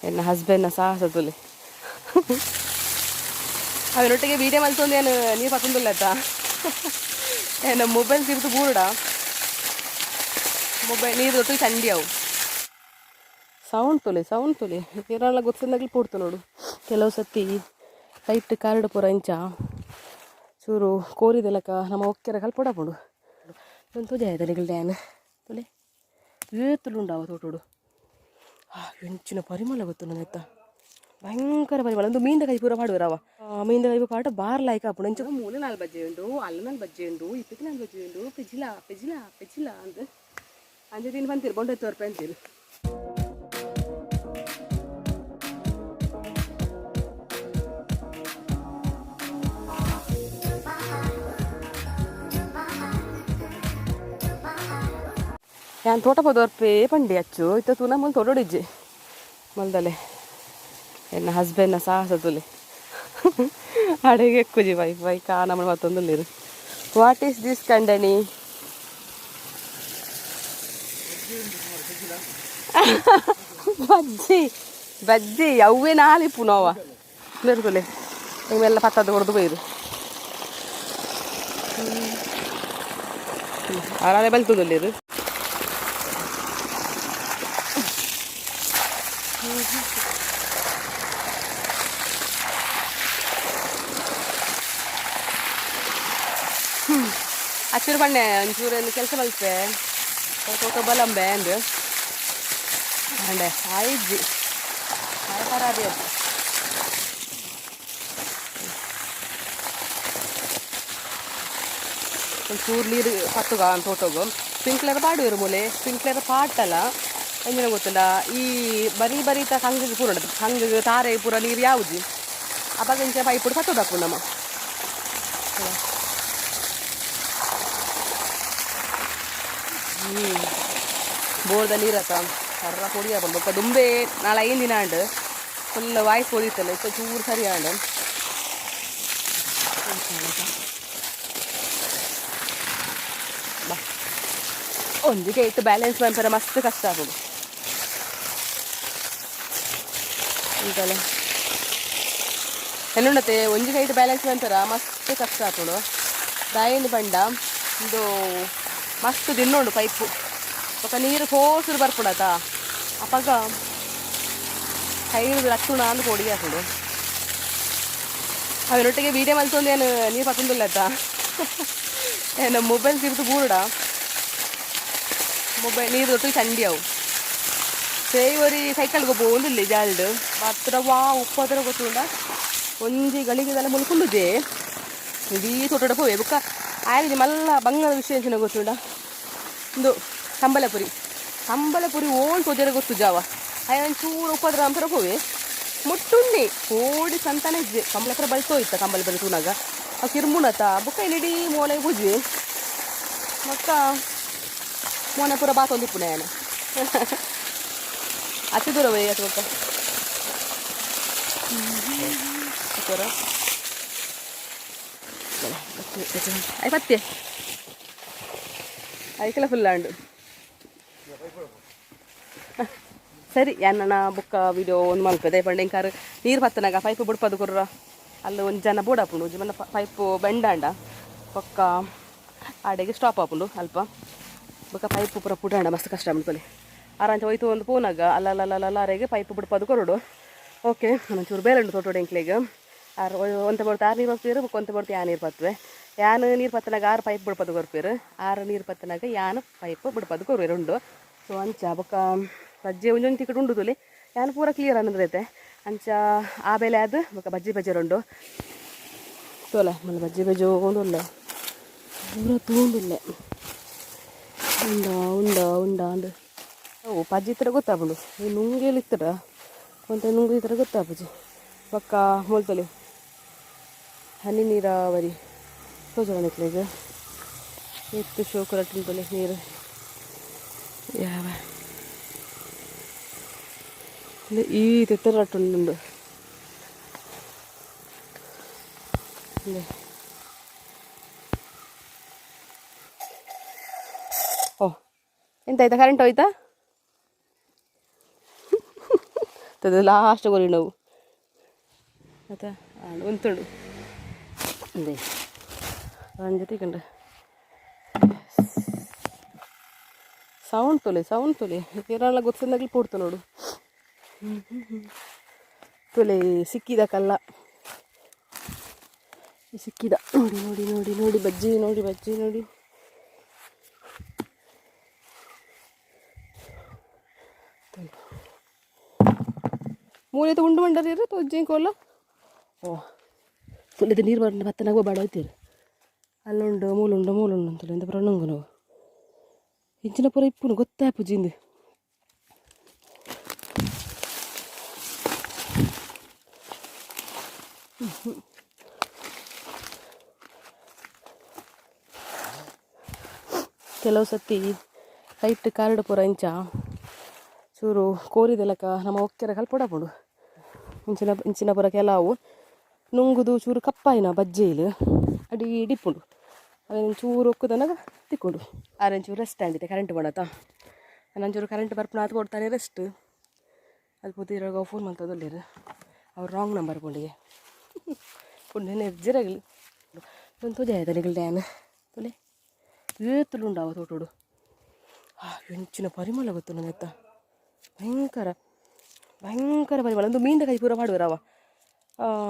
ಎನ್ನ ಹಸ್ಬೆಂಡ್ನ ಸಾಹಸ ತುಲೆ. ಅವನೊಟ್ಟಿಗೆ ವೀಡಿಯೋ ಮಲ್ತೊಂದು ಏನು ನೀರು ಪತ್ತೊಂದಿಲ್ಲ ಆಯ್ತಾ. ಎನ್ನ ಮೊಬೈಲ್ ತಿರ್ತು ಬೂರುಡ ಮೊಬೈಲ್ ನೀರು ದೊಟ್ಟು ಚಂಡಿ ಅವು. ಸೌಂಡ್ ತುಲೆ, ಸೌಂಡ್ ತುಲೆ. ಕೇರಳ ಗೊತ್ತಿಂದಾಗಲಿ ಪೋಡ್ತು ನೋಡು. ಕೆಲವು ಸತಿ ಕೈಟ್ ಕಾರ್ಡ್ ಪೂರ ಇಂಚ ಚೂರು ಕೋರಿದೆಲಕ ನಮ್ಮ ಒಕ್ಕೆರ ಕಲ್ಪೊಡಪುಂಡು. ಒಂದು ತೋಜಾಯ ನಿಗಲ್ ಡ್ಯಾನ್ ತುಲೆ. ಏತುಲು ಉಂಡಾವ ತೋಟೋಡು. ಎಂಚಿನ ಪರಿಮಳ ಗೊತ್ತು ನನ್ನ, ಭಯಂಕರ ಪರಿಮಳ. ಒಂದು ಮೀನ್ದ ಕೈ ಪೂರ ಪಾಡುವರವ. ಮೀನ್ದ ಕೈ ಪಾಟ ಬಾರ್ ಲಾಯ್ಕ್ ಆಪುಂಡು. ಎಂಚ ಮೂಲೆ ನಾಲ್ ಬಜ್ಜೆ ಉಂಡು, ಅಲ್ಲ ನಾಲ್ ಬಜ್ಜೆ ಉಂಡು, ಇಪ್ಪತ್ತು ನಾಲ್ ಬಜ್ಜೆ ಉಂಡು. ಪೆಜಿಲ ಪೆಜಿಲ ಪೆಜಿಲ ಅಂದ್ ಅಂಚೆ ತಿನ್ ಬಂತೀರು ಬೊಂಡ ತೋರ್ಪೆ ಅಂತೀರು. ಯಾನ್ ತೋಟ ಪೋದೋರ್ಪೇ ಪಂಡಿ ಅಚ್ಚು ಇತ್ತ ತೂನ ಮುಲ್ ತೋಟೋಡಿಜ್ಜಿ ಮಲ್ದಲೆ. ಎನ್ನ ಹಸ್ಬೆಂಡ್ನ ಸಾಹಸ ತುಲೆ. ಅಡೆಗೆ ಎಕ್ಕುಜಿ ವೈ ವೈ ಕಾ ನಮ್ಮ ಮತ್ತೊಂದುಲ್ಲೇರು. What is this ಕಂಡಣಿ? ಬಜ್ಜಿ ಬಜ್ಜಿ ಅವೇ ನಾಲಿಪ್ಪು ನೋವ ತುಲೆ. ನಿಮ್ಮೆಲ್ಲ ಪತ್ತದ ಹೊಡೆದು ಬೈರು ಆರಾಲೆ ಬಲ್ತುಂದುಲ್ಲೇರು. ಅಚ್ಚೂರು ಪಣ್ಣೆ ಒಂಚೂರು ಕೆಲಸ ಮಲ್ಪೆ ತೋಟ ಬಲಂಬೆ ಅಂದು ಅಂಡೆ ಆಯಿಜ್ಜಿ ಆಯ್ ಪರಾರಿ ಅದು. ಒಂಚೂರು ನೀರು ಪತ್ತುಗ ತೋಟಗು ಸ್ಪ್ರಿಂಕ್ಲರ್ ಪಾಡುವೆರು ಮೂಲೆ. ಸ್ಪ್ರಿಂಕ್ಲರ್ ಪಾಟಲ ಎಂಜಿನ ಗೊತ್ತುಂಡ, ಈ ಬರೀ ಬರೀತ ಕಂಗಿಗೆ ಪೂರ ಉಂಟು, ಕಂಗಿಗೆ ತಾರೆ ಪೂರ ನೀರು ಯಾವುದು ಅಪಗ ಇಂಚ ಪೈಪುಡು ಪತ್ತುದಪ್ಪು ನಮ್ಮ. ಬೋರ್ದ ನೀರತ್ತ ಸರ್ರ ಪೊಡಿ ಆಪುಂಡು. ಬೊಕ್ಕ ದುಂಬೆ ನಾಳೆ 5 ದಿನ ಆಂಡ್ ಫುಲ್ ವಾಯ್ಸ್ ಪೋದಿತ್ತಲ್ಲ, ಇತ್ತ ಚೂರು ಸರಿ ಆಂಡ್. ಬಾ, ಒಂಜಿಗೆ ಇಟ್ಟು ಬ್ಯಾಲೆನ್ಸ್ ಮನ್ಪೆರೆ ಮಸ್ತ್ ಕಷ್ಟ ಆಪುಂಡು. ಈಗಲೇ ಎನ್ನುಂಡತೆ ಒಂಜಿ ಕೈಟ್ ಬ್ಯಾಲೆನ್ಸ್ ಮನ್ಪೆರ ಮಸ್ತ್ ಕಷ್ಟ ಆಪುಂಡು. ದಾಯೆಂದ್ ಪಂಡ ಉಂದು ಮಸ್ತ್ ದಿನ್ನೋಂಡು ಪೈಪು. ಬೊಕ ನೀರು ಫೋರ್ಸ್ ಬರ್ಪುಂಡತ, ಅಪಗ ಕೈದು ರಟ್ಟುಣ ಅಂದ್ ಪೋಡಿಗೆ ಆಪುಂಡು. ಅವೆನೊಟ್ಟಿಗೆ ವೀಡಿಯೋ ಮಲ್ತೊಂದು ಏನು ನೀರು ಪತ್ತೊಂದುಲ್ಲ ಆಯ್ತಾ. ಎನ್ನ ಮೊಬೈಲ್ ತಿರ್ತು ಬೂರುಡ ಮೊಬೈಲ್ ನೀರು ದೊಟ್ಟು ಚಂಡಿ ಅವು. ಸೇಯ್ ಒರಿ ಸೈಕಲ್ಗೆ ಪೋವೊಂದುಲ್ಲೆ ಜಾಲ್ಡ್ ಮಾತ್ರ ವಾ ಉಪ್ಪದ್ರ ಗೊತ್ತುಂಡ. ಒಂಜಿ ಗಳಿಗೆದೆಲ್ಲ ಮುಲ್ಕುಂಡುಜೆ ಇಡೀ ತೋಟಡ ಪೋವೆ. ಬೊಕ್ಕ ಆಯ್ತು ಮಲ್ಲ ಬಂಗಾರ ವಿಷಯ ಎಂಚಿನ ಗೊತ್ತುಂಡ, ಉಂದು ಕಂಬಲಪುರಿ. ಕಂಬಲಪುರಿ ಓಲ್ ತೋಜರೆ ಗೊತ್ತು ಜಾವ. ಆಯ್ ಒಂಚೂರು ಉಪದ್ರ ಅಂತರ ಪೋವೆ ಮುಟ್ಟುಣ್ಣಿ ಕೋಡಿ ಸಂತಾನ ಇಜ್ಜೆ. ಕಂಬಳಪುರ ಬಲ್ತೋ ಇತ್ತ ಕಂಬಲಪುರಿ ತೂನಾಗ ಆ ಕಿರ್ಮುಣತ. ಬೊಕ್ಕ ಇಲ್ಲಿಡೀ ಮೋನೆ ಪೂಜೆ ಬೊಕ್ಕ ಮೋನೆ ಪೂರ ಬಾತೊಂದಿಪ್ಪುನ ಯಾನ್ ಅತಿ ದೂರ ವೈ ಅತ್. ಬೊಕ್ಕ ದೂರ ಅಯ್ ಪತ್ತೆ ಐಕೆಲ್ಲ ಫುಲ್ ಆಂಡು. ಸರಿ, ಯಾನನ ಬುಕ್ಕ ವಿಡಿಯೋ ಒಂದು ಮಲ್ಪೆದೆ ಪಂಡ ಇಂಕಾರು ನೀರು ಪತ್ತನಾಗ ಪೈಪ್ ಬುಡ್ಪದು ಕೊರ್ರ. ಅಲ್ಲಿ ಒಂದು ಜನ ಬೋಡಾಪುಂಡು, ಒಂಜಿ ಮಲ್ಲ ಪೈಪು ಬೆಂಡಾಂಡ ಬೊಕ್ಕ ಆಡೆಗೆ ಸ್ಟಾಪ್ ಆಪುಂಡು ಅಲ್ಪ. ಬೊಕ್ಕ ಪೈಪ್ ಪೂರ ಪುಡಾಂಡ ಮಸ್ತ್ ಕಷ್ಟ ಆಪುಂಡು. ಆರಾಂಚ ಹೋಯ್ತು ಒಂದು ಪೋನಾಗ ಅಲ್ಲ ಅರೆಗೆ ಪೈಪ್ ಬುಡ್ಪದು ಕೊರಡು. ಓಕೆ, ಒಂಚೂರು ಬೇರೆ ಉಂಟು ತೋಟೋಡು ಎಂಕ್ಲೆಗ್. ಆರು ಒಂತೆ ಬರ್ತು ಆರು ನೀರು ಪತ್ಪೇರು, ಬೊಕ್ಕ ಒಂತೆ ಬರ್ತು ಯಾ ನೀರು ಪತ್ತುವೆ. ಯಾನ್ ನೀರು ಪತ್ತನಾಗ ಆರು ಪೈಪ್ ಬುಡ್ಪದು ಕೊರ್ಪೇರು, ಆರು ನೀರು ಪತ್ತನಾಗ ಯಾನ್ ಪೈಪ್ ಬುಡ್ಪದು ಕೊರ್ವೇರು ಉಂಡು. ಸೊ ಅಂಚ ಬೊಕ್ಕ ಬಜ್ಜೆ ಒಂಜೊಂದು ತಿಕ್ಕಟ್ ಉಂಡು ತುಲಿ. ಯಾನ್ ಪೂರ ಕ್ಲಿಯರ್ ಅನ್ನದ್ರೈತೆ. ಅಂಚ ಆ ಬೆಲೆ ಅದು. ಬೊಕ್ಕ ಬಜ್ಜಿ ಬಜ್ಜೆರ್ ಉಂಡು ತೋಲೆ. ಮಲ್ಲ ಬಜ್ಜಿ ಬಜ್ಜೆ ಉಂಡುಲ್ಲೆ ಪೂರ ತೂಂದುಲ್ಲೆ. ಉಂಡ ಉಂಡ ಉಂಡ ಅಂದ್. ಓ ಪಜ್ಜಿ ಇತ್ತರ ಗೊತ್ತಾಪುಂಡು. ಈ ನುಂಗೇಲು ಇತ್ತರ ಒಂತೆ ನುಂಗು ಇತ್ತರ ಗೊತ್ತಾಪುಜಿ. ಬೊಕ್ಕ ಮೊಲ್ತೊಲಿ ಹನಿ ನೀರಾವರಿ ತೋಜಲ ನಿಕ್ಲೆಗ್. ಎತ್ತು ಶೋಕು ರಟ್ಟುಂತೊಲಿ ನೀರು ಯಾವ ಈ ತೆತ್ತರ ರಟ್ಟುಂಡು. ಓ ಎಂತ ಆಯ್ತಾ? ಕರೆಂಟ್ ಹೋಯ್ತಾ? ಲಾಸ್ಟ್ ಕೊರಿನವು ಅತ್ತ ಉಂತುಂಡು ಅಂದೇ ಒಂಜಿ ತಿಕ್ಕಂಡು ಸೌಂಡ್ ತುಲೆ ಸೌಂಡ್ ತುಲೆ ಕೇರಳ ಗೊತ್ತಂದಾಗಲಿ ಪೋಡ್ತು ನೋಡು. ತುಲೆ ಸಿಕ್ಕಿದ ಕಲ್ಲ ಸಿಕ್ಕಿದ. ನೋಡಿ ನೋಡಿ ನೋಡಿ ನೋಡಿ ಬಜ್ಜಿ ನೋಡಿ ಬಜ್ಜಿ ನೋಡಿ. ಮೂಲೆ ಉಂಡು ಮಂಡರಿ ತೊಜ್ಜಿ ಕೋಲ. ಓ ತುಲೆದ ನೀರು ಬರ್ನ ಬತ್ತನಾಗ ಬಾಡ ಹೋಯ್ತೀರಿ. ಅಲ್ಲುಂಡು ಮೂಲುಂಡು ಮೂಲುಂಡು ಅಂತಲೇ ಎಂತ ಪುರ ನಾವು ಇಂಚಿನ ಪೂರ ಇಪ್ಪುನು ಗೊತ್ತಾಪುಜಿಂದು. ಕೆಲವು ಸತಿ ಕೈಟ್ ಕಾರ್ಡ್ ಪೂರ ಇಂಚ ಚೂರು ಕೋರಿದೆಲಕ ನಮ್ಮ ಒಕ್ಕೆರ ಕಲ್ಪೊಡಪುಂಡು. ಇಂಚಿನ ಇಂಚಿನ ಪೂರ ಕೆಲವು ನುಂಗುದು ಚೂರು ಕಪ್ಪಾಯಿನ ಬಜ್ಜೆಯಿಲು ಅಡಿ ಇಡಿಪುಂಡು. ಅವೇನು ಚೂರು ಒಕ್ಕುದನಾಗ ತಿಕ್ಕೊಂಡು ಆರೆಂಚೂರು ರೆಸ್ಟ್ ಆಗಿದೆ. ಕರೆಂಟ್ ಮಾಡತ್ತ ನಂಚೂರು ಕರೆಂಟ್ ಬರ್ಪುನ ಅದು ಕೊಡ್ತಾರೆ ರೆಸ್ಟ್. ಅಲ್ಲಿ ಪೂತಿರಾಗ ಫೋನ್ ಮಾಡ್ತದಲ್ಲಿರು ಅವ್ರು ರಾಂಗ್ ನಂಬರ್ ಪುಂಡಿಗೆ ಪುಂಡಿ ಎಜ್ಜಿರಾಗಲಿ ಒಂದು ತೋಜ ಆಯ್ತು ಡ್ಯಾನ್ ತುಲೆ ಏತುಲು ಉಂಡಾವ ತೋಟೋಡು. ಎಂಚಿನ ಪರಿಮಳ ಗೊತ್ತು ನನ್ನ ಭಯಂಕರ ಭಯಂಕರ ಪರಿಮಳ. ಒಂದು ಮೀನ್ದ ಕೈ ಪೂರ ಮಾಡುವರವ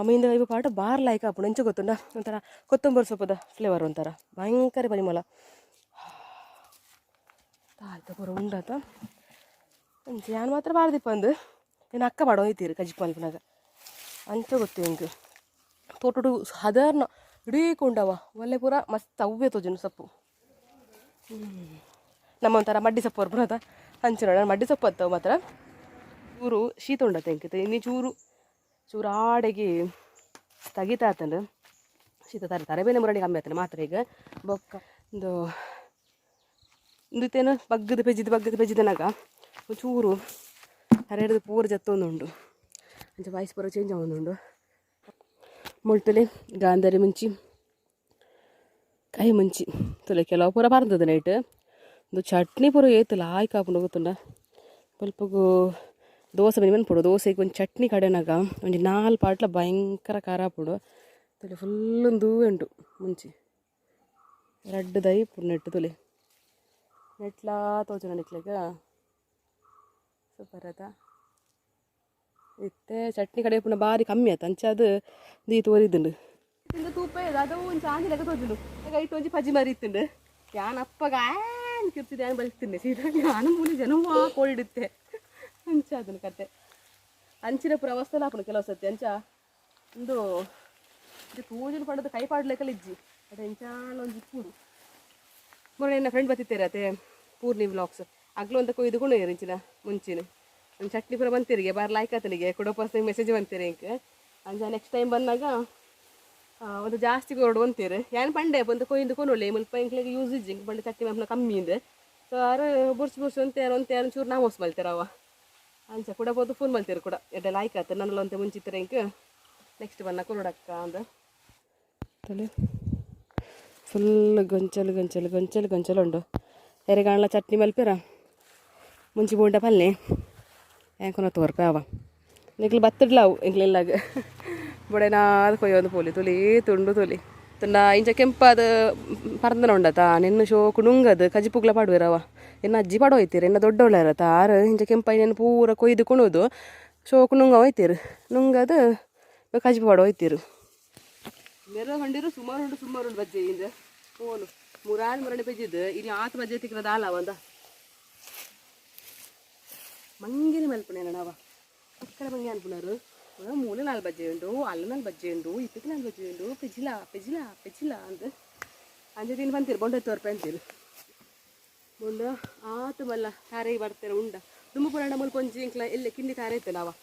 ಮೀನ್ದ ಕೈ ಪಾಟ ಬಾರ್ ಲಾಯ್ಕ್ ಆಪುಂಡು. ಎಂಚ ಗೊತ್ತುಂಡ ಒಂಥರ ಕೊತ್ತಂಬರಿ ಸೊಪ್ಪದ ಫ್ಲೇವರ್ ಒಂಥರ ಭಯಂಕರ ಪರಿಮಳ. ಆಯ್ತು ಪೂರ ಉಂಡಾತ ಅಂಚೆ ಯಾನ್ ಮಾತ್ರ ಬಾರದಿಪ್ಪ ಅಂದು ಏನು ಅಕ್ಕ ಪಾಡೋ ಐತೀರಿ ಕಜಿಪ್ ಮಲ್ಪುನಾಗ ಅಂಚ ಗೊತ್ತು ಎಂಕ್ ತೋಟಡು ಸಾಧಾರಣ ಇಡೀ ಕೊಂಡವ ಒಲ್ಲೆ ಪೂರ ಮಸ್ತ್ ಅವ್ವೇ ತೋಜುನು ಸೊಪ್ಪು. ನಮ್ಮ ಒಂಥರ ಮಡ್ಡಿ ಸೊಪ್ಪು ಬರ್ಪುನತ ಅಂಚೆ ನೋಡ ಮಡ್ಡಿ ಸೊಪ್ಪು ಅತ್ತವು ಮಾತ್ರ. ಚೂರು ಶೀತ ಉಂಡತೆ ಎಂಕಿತ ಇನ್ನು ಚೂರು ಚೂರು ಆಡೆಗೆ ಸ್ಥಗಿತ ಆತಂಡು ಶೀತ ತಾರೆ ತರಬೇನೆ ಮುರಡಿ ಕಮ್ಮಿ ಆತಂಡು ಮಾತ್ರ. ಈಗ ಬೊಕ್ಕ ಒಂದು ಇಂದಿತ್ತೇನು ಬಗ್ಗದ ಪೆಜ್ಜಿದ ಬಗ್ಗದ ಪೆಜ್ಜಿದನಾಗ ಚೂರು ಹರೆಡ್ದು ಪೂರ ಜತ್ತೊಂದುಂಡು. ಅಂಚ ವಾಯ್ಸ್ ಪೂರ ಚೇಂಜ್ ಆವೊಂದುಂಡು. ಮುಳ್ತುಲೆ ಗಾಂಧಾರಿ ಮುಂಚಿ ಕೈ ಮುಂಚಿ ತುಲೆ ಕೆಲವು ಪೂರ ಪರಂತದ ನೈಟ್ ಒಂದು ಚಟ್ನಿ ಪೂರ ಏತು ಲಾಯ್ಕ್ ಆಪುಂಡು ಗೊತ್ತುಂಡ. ಬೊಲ್ಪುಗು ದೋಸೆ ಬಂದು ಮನ್ಪೊಡು ದೋಸೆಗೆ ಒಂದು ಚಟ್ನಿ ಕಡೆನಾಗ ಒಂಜಿ ನಾಲ್ ಪಾಟ್ಲ ಭಯಂಕರ ಖಾರ ಆಪುಂಡು. ತುಲೆ ಫುಲ್ ಒಂದು ಉಂಟು ಮುಂಚಿ ರಡ್ಡ್ ದೈ ಪುಂಡು ನೆಟ್ಟು ತುಲೆ ನೆಟ್ಲಾ ತೋಜುನ ನಿಕ್ಲೆಗ್ ಸೂಪರ್ ಆತ. ಇತ್ತೆ ಚಟ್ನಿ ಕಡೆ ಪುನಃ ಬಾರಿ ಕಮ್ಮಿ ಆತ ಅಂಚಾದ್ ದೀತ್ ಒರಿದುಂಡು. ತೂಪೆ ಅದು ಒಂಜಿ ಆಂಜಿಲೆಕ ತೋಜುಂಡು ಐಟ್ ಒಂಜಿ ಪಜಿ ಮರಿ ಇತ್ತುಂಡು. ಯಾನ್ ಅಪ್ಪಗ ಆನ್ ಕಿರ್ತಿದ್ದೆ ಯಾನ್ ಬಲಿತಿಂದೆ ಸೀದಾ ಯಾನ್ ಮೂಲಿ ಜನ ಕೋಲ್ಡಿತ್ತೆ ಅಂಚ ಅದನ್ನ ಕತೆ. ಅಂಚಿನ ಪೂರ ಅವಸ್ಥೆ ಆಪುಂಡು ಕೆಲವು ಸತಿ ಅಂಚ ಉಂದು ಇದು ತೋಜುನು ಪಂಡದ ಕೈ ಪಾಡ್ಲೆಕಲ ಇಜ್ಜಿ ಅದೇ ಎಂಚಾಲ ಒಂಜಿ ಇಪ್ಪುಡು. ಮೊನ್ನೆ ನನ್ನ ಫ್ರೆಂಡ್ ಬತ್ತಿತ್ತೇರೆ ಅತ್ತೆ ಪೂರ್ಣಿ ವ್ಲಾಗ್ಸ್ ಅಗ್ಲು ಅಂತ ಕೊಯ್ದು ಕೊಂಡು ಇಂಚಿನ ಮುಂಚಿನ ಒಂದು ಚಟ್ನಿ ಪೂರ ಬಂತಿರಿಗೆ ಬಾರ್ ಲೈಕ್ ಆತನಿಗೆ ಕೊಡೋಪಾಸ್ ಮೆಸೇಜ್ ಬಂತೀರಿ ಇಂಕ್. ಅಂಚ ನೆಕ್ಸ್ಟ್ ಟೈಮ್ ಬಂದಾಗ ಒಂದು ಜಾಸ್ತಿ ಕೊರಡು ಅಂತೀರಿ. ಯಾನ್ ಪಂಡೆ ಬಂದು ಕೊಯ್ದು ಕೊನೊಳ್ಳಿ ಮುಲ್ಪ ಎಂಕ್ಲೆಗ್ ಯೂಸ್ ಇಜ್ಜಿ ಪಂಡೆ ಚಟ್ನಿ ಮಲ್ಪುನ ಕಮ್ಮಿ ಇಂದ್. ಸೊ ಆರು ಬುರ್ಸ್ ಬುರ್ಸ್ ಒಂತೇರು ಒಂತೇರು ಚೂರು ನಾಮೋಸ್ ಮಲ್ತೇರವ ಅಂಚ ಕೂಡ ಪೋದು ಫೋನ್ ಮಲ್ತೇರು ಕೂಡ ಎಡ್ಡೆ ಲಾಯ್ಕ್ ಆತ ನನ್ನಲ್ಲ ಒಂತೆ ಮುಂಚಿತ್ತರ ಇಂಕ್ ನೆಕ್ಸ್ಟ್ ಬನ್ನ ಕೊರಡಕ್ಕ ಅಂದ. ತಲೆ ಫುಲ್ ಗೊಂಚಲು ಗೊಂಚಲು ಗೊಂಚಲು ಗೊಂಚಲು ಉಂಡು. ಎರೆಗಾಣಲ ಚಟ್ನಿ ಮಲ್ಪೆರ ಮುಂಚಿ ಬೋಂಡ ಪಲ್ಲೆ ಎಂಕೊನ ತೋರ್ಪೆ ಅವ ನಿಕ್ಲು ಬತ್ತಿಡ್ಲಾವು ಎಂಕ್ಲೆಲ್ಲಾಗ ಬೊಡೆನಾದ್ ಕೊಯ್ಯೊಂದು ಪೋಲಿ ತುಲಿ ತುಂಡು ತುಲಿ ತುಂಡ ಇಂಚ ಕೆಂಪಾದ ಪರಂದನ ಉಂಡತ ನಿನ್ನ ಶೋಕು ನುಂಗದು ಕಜಿಪುಗ್ಲ ಪಾಡುವೆರವ ಎನ್ನ ಅಜ್ಜಿ ಪಾಡ ಹೋಯ್ತೀರಿ ಎನ್ನ ದೊಡ್ಡವಳ್ಯಾರತ ಆರು ಇಂಚ ಕೆಂಪಾಯಿ ಪೂರ ಕೊಯ್ದು ಕೊಣೋದು ಶೋಕು ನುಂಗ ಹೋಯ್ತೀರು ನುಂಗದು ಕಜಿಪು ಪಾಡ ಹೋಯ್ತೀರು. ಮೆರ ಹೊಂಡಿರು ಸುಮಾರು ಉಂಡು ಸುಮಾರು ಉಂಡು ಬಜ್ಜೆ ಇಂದ ಫೋನು ಮುರಾನ್ ಮುರಣಿ ಬಜ್ಜಿದ್ದು ಇಲ್ಲಿ ಆತ ಬಜ್ಜೆ ತಿಕ್ಕದ ಅಲ್ಲ ಒಂದ ಮಂಗಿನ ಮಲ್ಪುಣೆ ನಾವ ಪಕ್ಕದ ಮಂಗಿ ಅನ್ಪುಣರು ಮೂಲೆ ನಾಲ್ ಬಜ್ಜೆ ಉಂಡು ಅಲ್ಲ ನಾಲ್ ಬಜ್ಜೆ ಉಂಡು ಇಪ್ಪಕ್ಕೆ ನಾಲ್ ಬಜ್ಜೆ ಉಂಡು ಪೆಜಿಲ ಪೆಜಿಲ ಪೆಜಿಲ ಅಂದ್ ಅಂಚೆ ತಿನ್ ಬಂತೀರು ಬೊಂಡ ತೋರ್ಪೆ ಅಂತೀರು ಬೊಂಡ ಆತು ಮಲ್ಲ ತಾರೆ ಬರ್ತಾರೆ ಉಂಡ ದುಂಬು ಪುರಾಣ ಮುಲ್ಪ ಒಂಜಿ ಇಂಕ್ಲ ಎಲ್ಲೆ ಕಿಂಡಿ ತಾರೆ ಇತ್ತಲ್ಲ ಅವ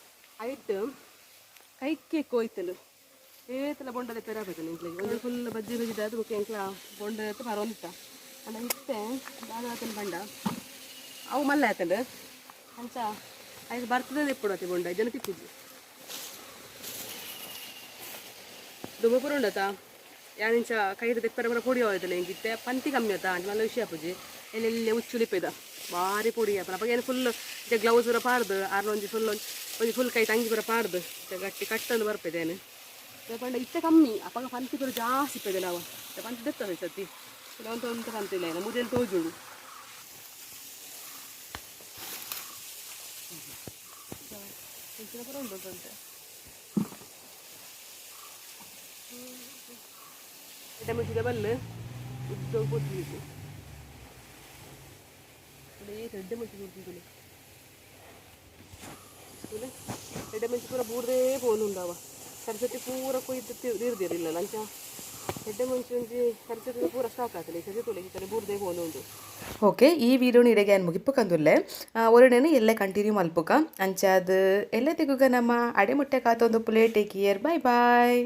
ಐಟ್ ಕೈಕ್ಕೆ ಕೋಯ್ತಲು ಏತಲ ಬೊಂಡದ ಪೆರಾಪೈತನು ಇಂಕ್ಲೆಗ್ ಒಂದು ಫುಲ್ ಬಜ್ಜೆ ಬಜ್ಜಿದ ಅದು ಬೊಕ್ಕ ಎಂಕ್ಲ ಬೊಂಡ ಪರೊಂದಿತ್ತ ಅಂಡ ಇತ್ತೆ ದಾದ ಆತನ ಬಂಡ ಅವು ಮಲ್ಲ ಆತಂಡು ಅಂಚ ಐಕ್ ಬರ್ತದೆ ಇಪ್ಪುಡು ಅತಿ ಬೊಂಡ ಜನ ತಿಕ್ಕುಜಿ ದುಂಬು ಉಂಡತ ಯಾನಿಂಚ ಕೈದ ತೆಪ್ಪರ ಪೂರ ಪೊಡಿ ಆಯ್ತಲ್ಲ ಇಂಗಿತ್ತೆ ಪಂತಿ ಕಮ್ಮಿ ಆತ ಅಂಚ ಮಲ್ಲ ವಿಷಯ ಆಪುಜಿ ಎಲ್ಲೆಲ್ಲಿ ಉಚ್ಚುಲಿಪ್ಪೆದ ಭಾರಿ ಪೊಡಿ ಆಪುನ ಅಪಗ ಏನು ಫುಲ್ ಗ್ಲೌಸ್ ಪೂರ ಪಾರ್ದು ಆರ್ನ ಒಂಜಿ ಫುಲ್ ಒಂಜಿ ಫುಲ್ ಕೈ ತಂಗಿ ಪೂರ ಪಾಡ್ದು ಗಟ್ಟಿ ಕಟ್ಟೊಂದು ಬರ್ಪೆದೇನು. ಪಂಡ ಇತ್ತೆ ಕಮ್ಮಿ, ಅಪಗ ಪಂತಿ ಪೂರ ಜಾಸ್ತಿ ಇಪ್ಪೆದೆ ನಾವು. ಪಂತಿ ದೆತ್ತವೆ ಸತಿ ಒಂದು ಒಂದು ಪಂತಿ ಇಲ್ಲ, ಮುದೆಲ್ ತೋಜುಂಡು. ಇಂಚಿನ ಪೂರ ಉಂಟು ಅಂತೆ. ಎಡ್ಡೆ ಮುಂಚಿದ ಬಲ್ಲು ಉದ್ದ ಪೋತಿತ್ತು. ಎಡ್ಡೆ ಮುಂಚಿ ಬೂರ್ತಿತ್ತು. ಎಡ್ಡೆ ಮುಂಚಿ ಪೂರ ಬೂರ್ದೇ ಪೋನುಂಡವ. ಸರಸ್ವತಿ ಪೂರ ಕೊಯ್ದು ನೀರ್ದಿರಲಿಲ್ಲ ಲಂಚ. ಎಡ್ಡೆ ಮುಂಚಿ ಒಂಜಿ ಸರಸ್ವತಿ ಪೂರ ಸ್ಟಾಕ್ ಆತಲೆ ಸರಿ ತುಲೆ ಈ ಬೂರ್ದೇ ಪೋನುಂಡು. ಓಕೆ, ಈ ವಿಡಿಯೋನ ಇಡೆಗೆ ಯಾನ್ ಮುಗಿಪುಕಂದುಲ್ಲೆ. ಒರಡೇನು ಎಲ್ಲೆ ಕಂಟಿನ್ಯೂ ಮಲ್ಪುಕ. ಅಂಚಾದ್ ಎಲ್ಲೆ ತಿಗುಗ ನಮ್ಮ ಅಡೆ ಮುಟ್ಟೆ ಕಾತೊಂದು. Take care, bye bye.